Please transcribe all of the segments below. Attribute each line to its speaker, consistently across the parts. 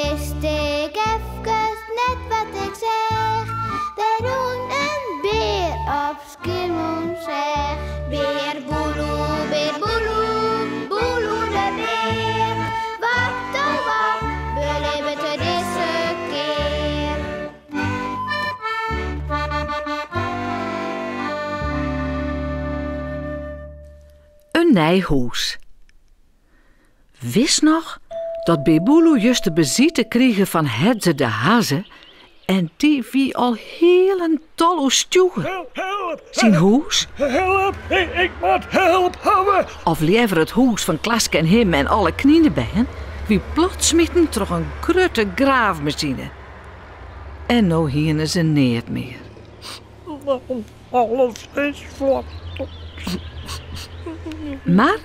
Speaker 1: Wist ik efkes net wat ik seach, Der rûn in bear op Skiermûntseach. Bear Boeloe, bear Boeloe, Boeloe de bear, Wat oh wat belibbet er dizze kear?
Speaker 2: In nij hûs. Witst noch dat Bear Boeloe juster besite krige fan Hedzer de Hazze en dy wie al hielendal oerstjoege.
Speaker 3: Help!
Speaker 2: Syn hûs?
Speaker 3: Help! Ik moat help hawwe!
Speaker 2: Of leaver it hûs fan Klaske en him en alle kninebern, wie platsmiten troch in grutte graafmasine. En no hiene se neat mear.
Speaker 3: Alles is fuort.
Speaker 2: Mar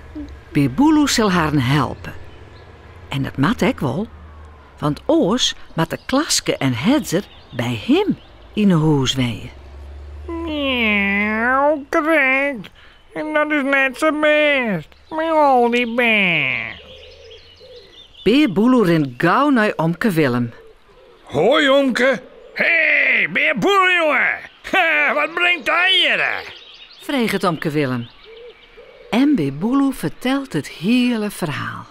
Speaker 2: Bear Boeloe sil harren helpe. En dat moat ek wol, want oars moatte Klaske en Hedzer by him yn 'e hûs wenje.
Speaker 3: Miauw, krekt. En dat is net sa bêst, mei al dy bern.
Speaker 2: Bear Boeloe rint gau nei omke Willem.
Speaker 3: Hoi omke. Hé, Bear Boeloe jonge! Wat bringt dy hjirre?
Speaker 2: Freget omke Willem. En Bear Boeloe fertelt it hiele ferhaal.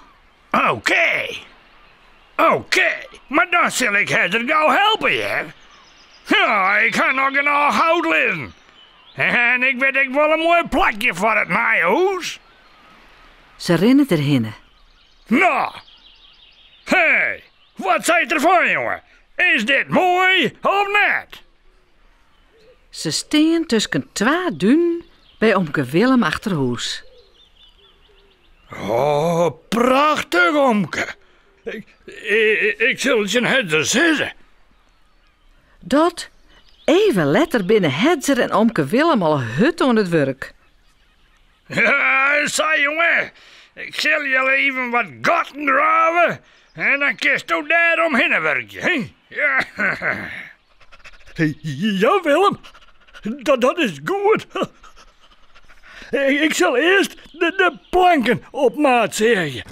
Speaker 3: Oké. Oké, mar dan sil ik Hedzer gau helpe, hear. Ja, ik ha noch genôch hout lizzen. En ik wit ek wol in moai plakje foar it nije hûs.
Speaker 2: Se rinne derhinne.
Speaker 3: No. Hé, wat seist derfan, jonge? Is dit moai of net?
Speaker 2: Se stean tusken twa dunen by omke Willem achter hûs.
Speaker 3: Oh, prachtich, omke. Ik sil it tsjin Hedzer sizze.
Speaker 2: Dat, even letter binne Hedzer en omke Willem al hurd oan it wurk.
Speaker 3: Ja, sa jonge. Ik sil jil even wat gatten grave en dan kinsto dêr omhinne wurkje, hè? Ja. Ja, Willem, dat is goed. Ik sil earst de planken op maat seagje.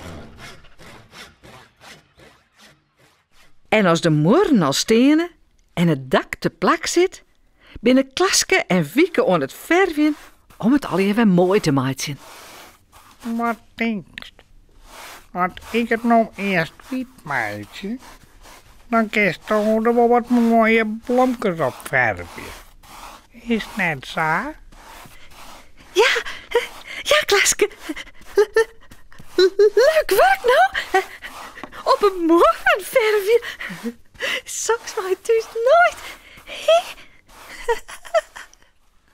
Speaker 2: En as de muorren al steane en it dak te plak sit, binne Klaske en Wieke oan it fervjen om it allegear wer moai te meitsjen.
Speaker 3: Wat tinkst? As ik it no earst wyt meitsje, dan kinsto der wol wat moaie blomkes op fervje. Is 't net sa?
Speaker 2: Ja, ja Klaske. Leuk wurk no. Op 'e muorren fervje. Soks mei thús noait.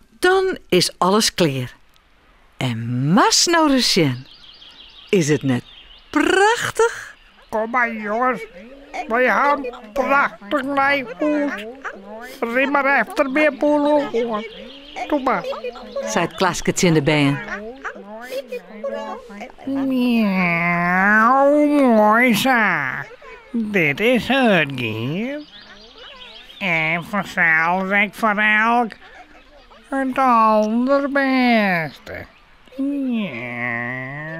Speaker 2: Dan is alles klear. En moatst no ris sjen. Is it net prachtich?
Speaker 3: Kom mar jonges, wy ha in prachtich nij hûs. Rin mar efter Bear Boeloe oan. Doe mar.
Speaker 2: Seit Klaske tsjin de bern.
Speaker 3: Miauw, moai sa. Dit is hurd gien. En fansels ek foar elk it alderbêste. Miauw.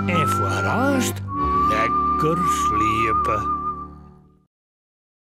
Speaker 3: En foarearst lekker sliepe.